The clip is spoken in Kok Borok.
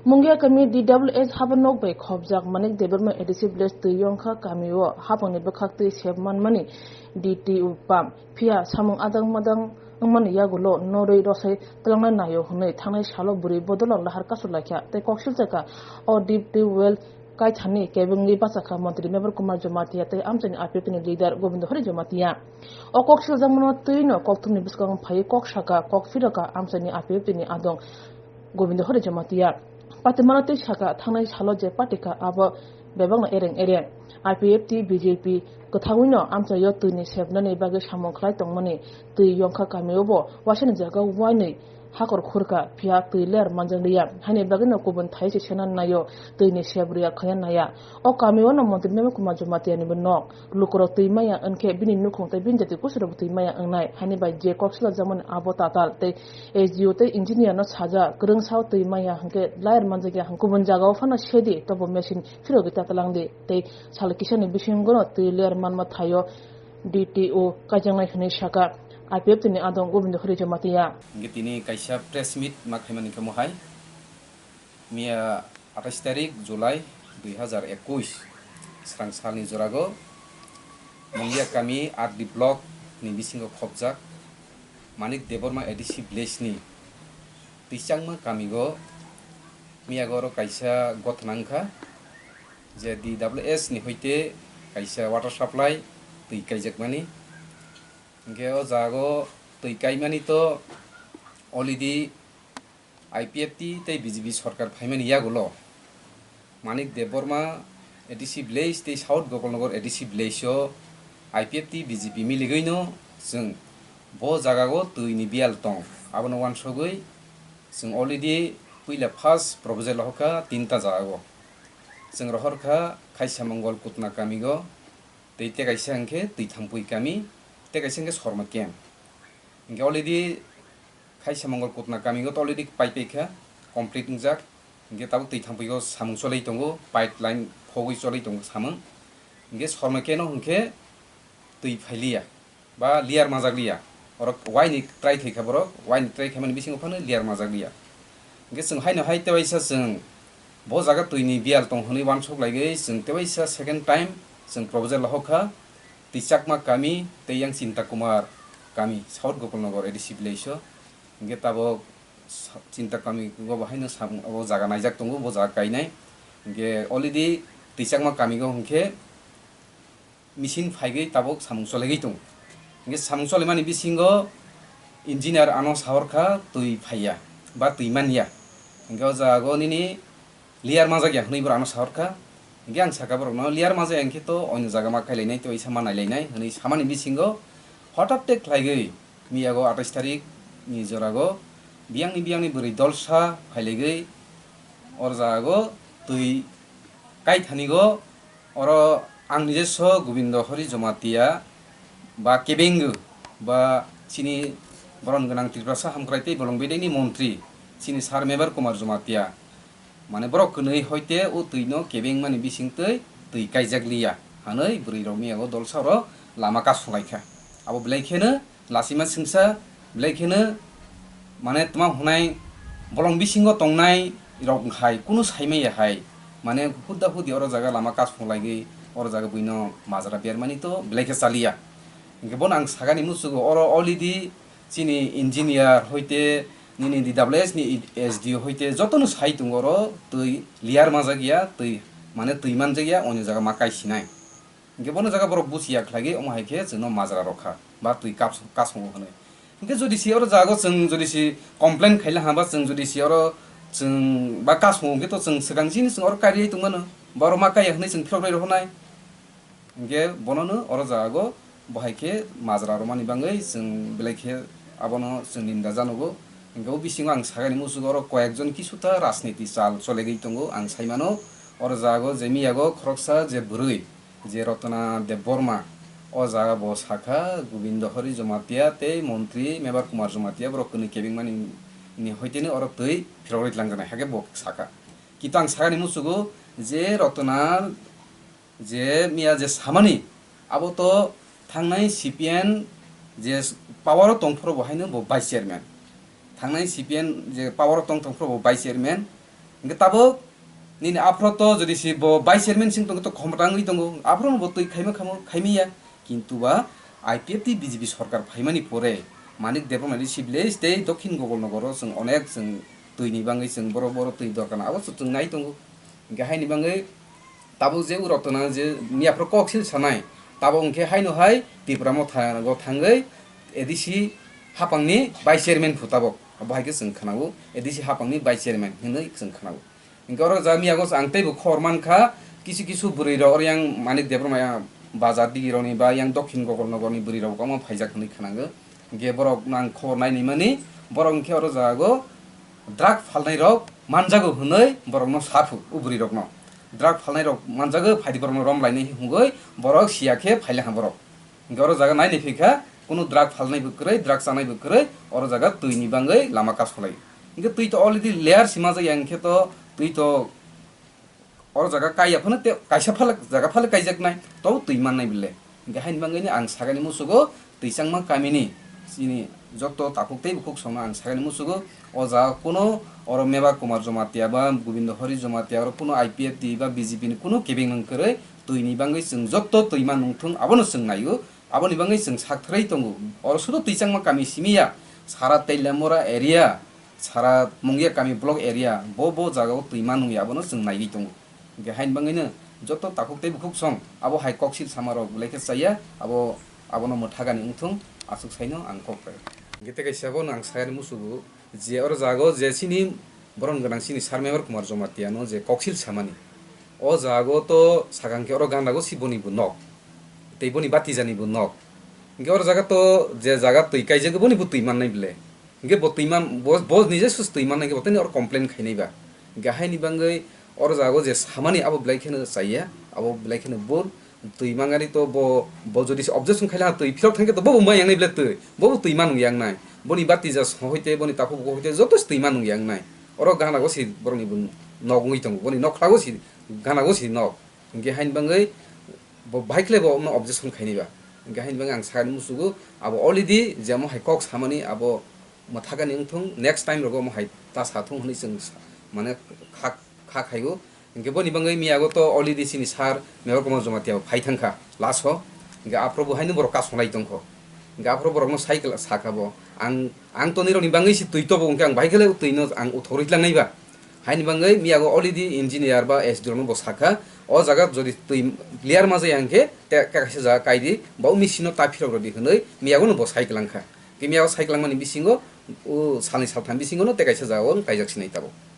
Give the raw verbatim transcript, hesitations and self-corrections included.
Mungia kami D W S habanok bai khopjak Manik Debbarma A D C village twi yongkha kamio hapangni bwkhak twi sep manmani D T O pam. Phiya samung adang madang wngmani yagulo norwi rosai twlangnai naio hwnwi thangnai salo bwrwi bodolno lahar kasu laikha tei kok siljakha. O deep tube well kaithani kebengwi bachakha Montri Mebar Kumar Jamatia tei amchaini I P F T ni leader Gobindo Hari Jamatia. O kok siljakmano twino kokthumni bwskango phaiwi kok sakha, kok phirokha amchaini I P F T ni adong Gobindo Hari Jamatia. Patimano tei sakha thangnai salo je patikha abo bebakno ereng ereng. I P F T, B J P kwthangwino amchaio twini sepnani bagwi samung khlai tongmani twi yongkha kamiobo wasani jaga wainwi hakor khurkha, phiya twi ler manjakliya. Haini bagwino kubun thai se sena naio, twini sep rwya khaya naya. O kamiono Montri Mebar Kumar Jamatia ni nok. Lukurok twi maya wngkhe bini nukhung tei bini jati kusurokbo twi maya wngnai. Haini bai je kok silajakmani abo tatal tei S D O tei engineer no saja kwrwngsao twi maya hwnkhe layar manjakya hwnkhe kubun jagao phano sedi tobo machine phirogwi tatalangdi tei sal kisani bisingono twi layar manma thaio D T O kaijaknai hwnwi sakha I P F T ni adong Gobindo Hari Jamatia. Hingke tini kaisa press meet ma khaimani khe mohai. Miya atais tarik July dui hazar ekuis srang salni jorago Mungia kami R D block ni bisingo khopjak Manik Debbarma A D C village ni Twichangma kamigo miyago oro kaisa gotna wngkha je D W S ni hoite kaisa water supply twi kaijakmani. Hingke o jago twi kaimani to already I P F T tei B J P sorkar phaimani yagulo Manik Debbarma A D C village tei South Gopalnagar A D C village o I P F T B J P miligwino chwng bo jagao twini biyal tong, abono wansogwi chwng already puila first proposal rohorkha tinta jagao. Chwng rohorkha Khaisa Mongol Kutna kamigo, tei tei kaisa hwnkhe Twithampui kami, tei kaisa hwnkhe Sorma camp. Hingke already Khaisa Mongol Kutna kamigo to already paipai kha, complete wngjak. Hingke tabuk Twithampui o samung cholai tongo, pipeline khogwi cholai tongo samung. Hingke Sorma camp o hingke twi phailiya, ba layar majak liya. Orok waini try khaikha borok, waini try khaimani bisingo phano layar majak liya. Hingke chwng haino hai tewaisa chwng bo jaga twini biyal tong hwnwi wansuk laigwi chwng tewaisa second time chwng proposal rohorkha Twichakma kami tei yang Chinta Kumar kami, South Gopalnagar A D C village o. Hingke tabok sa-, Chinta kami go bo haino samung abo jaga naijak tongo, bo jaga kainai. Hingke already Twichakma kamigo hingke machine phaigwi tabok samung cholegwi tongo. Hingke samung cholemani bisingo engineer ano sahorkha twi phaiya ba twi manya. Hingke o jago nini layar majak ya hwnwi borok ano sahorkha. Hingke ang sakha borokno layar majak ya hingke to onyo jaga ma kailainai tei waisa ma nailainai hwnwi samani bisingo hothate khlaigwi miyago atais tarik ni jorago biyangni biyangni bwrwi dolsa phailaigwi o jago twi kaithanigo. Oro ang nijeso Gobindo Hari Jamatia ba kebengw ba chini boron gwnang Tiprasa hamkrai tei bolong bedaini montri chini sir Mebar Kumar Jamatia, mane borok kwnwi hoite o twi no kebengmani bisingtwi twi kaijak liya hwnwi bwrwi rok miyago dolsa oro lama kasung laikha. Abo belai kheno lachima singsa belai kheno mane tma hwnai bolong bisingo tongnai rok hai kunu saimaya hai mane hudda hudi oro jaga lama kasung laigwi oro jaga buino majra bermani to belai khe chaliya. Hingke bono ang sagani musugo oro already chini engineer hoite nini D W S ni S D O hoite jotono sai tongo oro twi layar majak ya twi mane twi manjak ya onyo jaga ma kaisinai. Hingke bono jaga borok buchiya khlaigwi omo hai khe chwngno majra rokha ba twi kaps-, kasongo hwnwi. Hingke jodi si oro jago chwng jodi si complain khaila ha ba chwng jodi si oro chwng ba kasongo hingke to chwng swkang chini chwng oro kariwi tongmano ba oro ma kaiya hwnwi chwng phirok rwi rohornai. Hingke bonono oro jago bo hai khe majra romani bagwi chwng belai khe abono chwng ninda janogo. Hingke o bisingo ang sakani musugo oro koyekjon kisuta rajniti chal cholegwi tongo ang saimano. Oro jago je miyago khoroksa je bwrwi je Rotna Debbarma, o jaga bo sakha Gobindo Hari Jamatia tei montri Mebar Kumar Jamatia borok kwnwi kebengmani ni hoiteni oro twi phirogwi tlangjani hakhe bo sakha. Kintu ang sakani musugo je Rotna je miya je samani abo to thangnai C P M je power o tongphuru bo haino bo vice chairman. Thangnai C P M je power o tong tongphuru bo vice chairman. Hingke tabuk nini aphro to jodi si bo vice chairman sing tongo to khomotang wngwi tongo, aphro no bo twi khaima khamo khaimiya, kintu ba I P F T B J P sorkar phaimani pore Manik Debbarma ni si village tei Dokhin Gogolnogoro chwng onek chwng twi ni bangwi chwng boro boro twi dorkar na abo chwng nai tongo. Hingke haini bangwi tabuk je u rok tona je miya phro kok sil sanai, tabuk hingke haino hai Tipra Motha go thangwi A D C hapang ni vice chairman phu tabuk, abo hai khe chwng khwnao A D C hapang ni vice chairman hinwi chwng khwnao. Hingke oro ja miya go ang teibo khobor mankha, kisu kisu bwrwi rok oro yang Manik Debbarma ya bazar digi rok ni ba yang Dokhin Gogolnogor ni bwrwi rok omo phaijak hinwi khwnango. Hingke borok no ang khobor nai ni mani, borok hingke oro jaga go drug phalnai rok manjago hinwi borok no sa phu, o bwrwi rok no. Drug phalnai rok manjago, phaidi borok no rom lainai hingwi borok siya khe phailai ha borok. Hingke oro jaga nai ni phikha, kunu drug phalnai bo kwrwi, drug chanai bo kwrwi, oro jaga twi ni bangwi lama kasolai. Hingke twi to already layer sima jak ya, hingke to twi to oro jaga kaiya phano te kaisa phalak jaga phalak kaijaknai, to twi mannai bile. Hingke haini bangwi ni ang sagani musugo twi changma kamini chini joto takhuk tei bukhuk songno ang sagani musugo, o jaga kuno oro Mebar Kumar Jomatia ba Gobindo Hari Jomatia oro kuno I P F T ba B J P ni kuno kebeng nang kwrwi, twi ni bangwi chwng joto twi ma nungthung abono chwng naio. Aboni bangwi chwng sak thwrwi tongo. Oro sudo twi changma kami simi ya, sara Teilamura area, sara Mungia kami block area, bo bo jaga o twi ma nung ya, abono chwng naiwi tongo. Hingke haini bangwino joto takhuk tei bukhuk song abo hai koksil sama rok belai khe chaya, abo, abono mwthagani wngthung, aswk saino ang kok pai. Hingke tei kaisa bono ang sayani musugo, je oro jago je chini boron gwnang chini Sir Mebar Kumar Jomatia no je koksil samani, o jago to sakang khe oro ganago si boni bo nok, tei boni batijani bo nok. Hingke oro jaga to je jaga twi kaijak boni bo twi mannai bile. Hingke bo twi man, bo, bo nije sus twi mannai khe bo tini oro complain khainai ba. Hingke haini bangwi oro jago je samani abo belai kheno chaya, abo belai kheno bur. Twi mangani to bo, bo jodi se objection khaila twi phirok thangkhe to bo bo ma yangnai bile twi, bo bo twi manung yangnai. Boni batija song hoite, boni takhuk bukhuk hoite joto se twi manung yangnai. Oro ganago si borokni bo nok wngwi tongo, boni nokhlago si, ganago si nok. Hingke haini bangwi bo bahai khlai bo objection khainai ba. Hingke haini bangwi ang sakani musugo abo already je omo hai kok samani abo mwthagani wngthung, next time rogo omo hai ta sathung hwnwi chwng sa-, mane kha, kha khaio. Hingke boni bangwi miyago to already chini sir Mebar Kumar Jomatia bo phai thangkha last o. Hingke aphuru bo haino borok kasonglai tongkho. Hingke aphuru borokno cycle sakha bo. Ang, ang tonwi rokni bangwi se twi tobo hingke ang bahai khe le twi no ang uthorwi tlangnai ba. Haini bangwi miyago already engineer ba S D O no bo sakha. O jaga jodi twi clear ma jaya hingke te kaisa jaga kaidi, bo machine no ta phirok rodi hwnwi miyago no bo cycle langkha. Hingke miyago cycle langmani bisingo o salni saltham bisingo no te kaisa jaga o kaijak sinai tabuk.